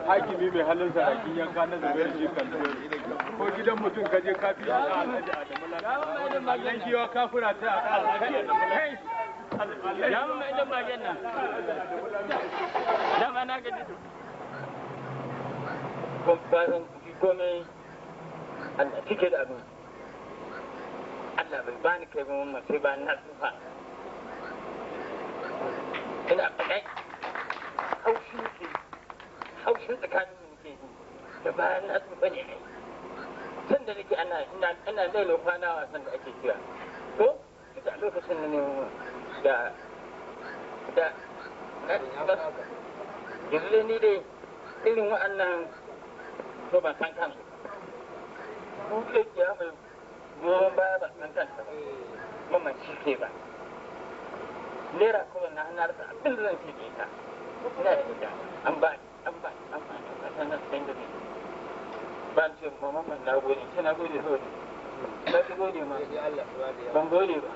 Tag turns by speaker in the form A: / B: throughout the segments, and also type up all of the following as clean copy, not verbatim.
A: Hakimi mai halin sarakin yanka na Zubairu jikan Zubairu. Ko gidan mutum ka je ka fi shi Alhaji Adamu Lamido. Dan giwa kafura ta Alhaji Adamu Lamido.
B: Ya mun mai dan magen nan. Dama na gaji. Komai Allah cike da abin. Allah bai bani kai ba mamman sai ba na tsufa. Ina faɗai. Haushin ke. Haushin tsakanin mu ke da bayan na tsufa ne ai. San da nake ana ina ina lailo kwana wasan da ake kira. Ko duk a lokacin da ne da da yanzu dai ni dai irin wa'annan to ban san kansu. Ko ya mai goyon baya ban san kansa ba. Mamman shi ke ba. Naira kuma na hana rasa abin da zan ce da ita. Ina da ita an ba an ba an ba an ba na san da ni. Ban ce ma mamman na gode ce na gode saboda na ki gode ma ban gode ba.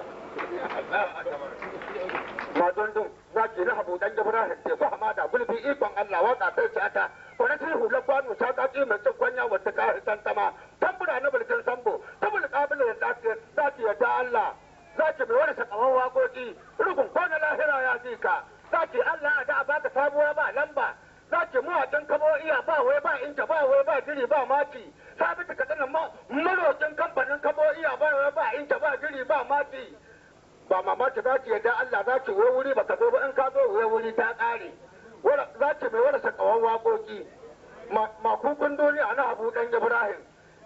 C: Madondon zaki na habu dan Ibrahim teku hamada gulbi ikon Allah waka sai shata kwanatin hular kwano shaka ce mai cin kwanya wata ka tantama tambura na bulkin sambo tabul kabila da zaki ya ta Allah zaki mai wani sakawan waƙoƙi rukun kwana lahira ya ji ka zaki Allah a da a baka sabuwa ba lamba zaki mawaƙin kabo iya ba wai ba inta ba wai ba jiri ba mati Sabitu Katsina maroƙin kamfanin kabo iya ba wai ba inta ba jiri ba mati ba mamaki za ki yadda Allah za ki wai wuri ba ka zo ba in ka zo wai wuri ta ƙare za ki mai wani sakawan waƙoƙi makukun duniya na Habu ɗan Ibrahim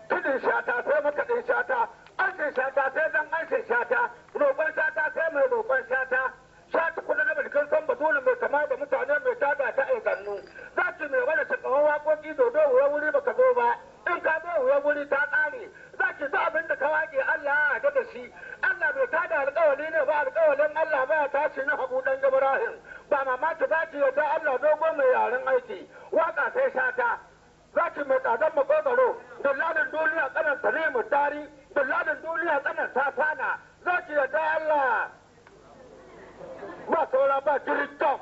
C: tudun shata sai makaɗin shata anshin shata sai dan anshin shata roƙon shata sai mai roƙon shata shata kula na mulkin san batulu mai kama da mutane mai tada ta aigannu za ki mai wani sakawan waƙoƙi dodo wai wuri ba ka zo ba in ka zo wai wuri ta ƙare za ki zo abin da ka waƙe Allah ya yarda da shi Allah bai tada alƙawali ne ba alƙawalin Allah ba ya tashi na Habu ɗan Ibrahim ba mamaki za ki yarda Allah dogo mai yaren aiki waƙa sai shata za ki mai tsadar makogaro dillalin duniya tsanan tanimu tari dillalin duniya tsanan sasana za ki yarda Allah ba saura ba jirgin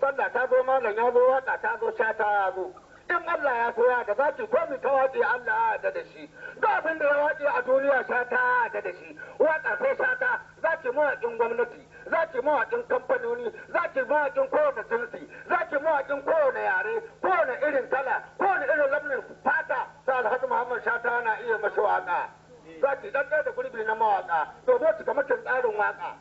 C: sallah ta zo malam ya zo waƙa ta zo shata ya zo in Allah ya so ya da za ki komi ta waƙe Allah ya yarda da shi ga abin da ya waƙe a duniya shata ya yarda da shi waƙa sai shata za ki mawaƙin gwamnati za ki mawaƙin kamfanoni za ki mawaƙin kowane jinsi za ki mawaƙin kowane yare kowane irin kala kowane irin launin fata sa Alhaji Muhammad Shata na iya mashi waƙa za ki ɗan da gurbi na mawaƙa domin cika makin tsarin waƙa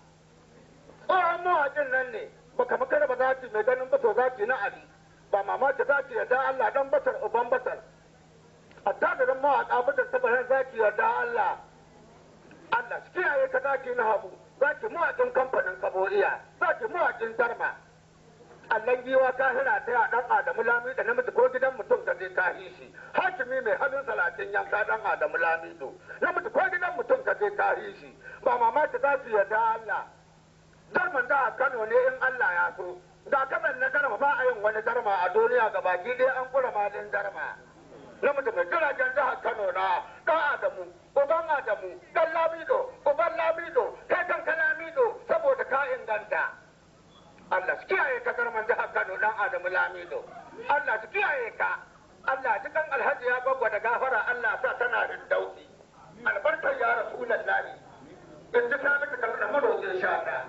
C: tsohon mawaƙin nan ne baka makara ba za ki mai ganin ba to za ki na Ali ba mamaki za ki yarda Allah dan batar uban batar attajirin mawaƙa mutum tabbatar za ki yarda Allah Allah shi kiyaye ka za ki na habu za ki mawaƙin kamfanin kaboriya za ki mawaƙin darma Allahn giwa ka hira ta ya dan Adamu Lamido namiji ko gidan mutum ka je ka shi hakimi mai hannun salatin yanka dan Adamu Lamido namiji ko gidan mutum ka je ka shi ba mamaki za ki yarda Allah darman da a Kano ne in Allah ya so ga kaman na darma ba a yin wani darma a duniya ga baki ɗaya an kura malin darma namiji mai jiragen jihar Kano na ɗan Adamu uban Adamu ɗan Lamido uban Lamido kai kanka Lamido saboda ka inganta Allah shi kiyaye ka darman jihar Kano ɗan Adamu Lamido Allah shi kiyaye ka Allah ji kan Alhaji ya gwagwa da gafara Allah sa tana hindauki albarkar ya Rasulullahi in ji ta miki kalmar maroƙin shata.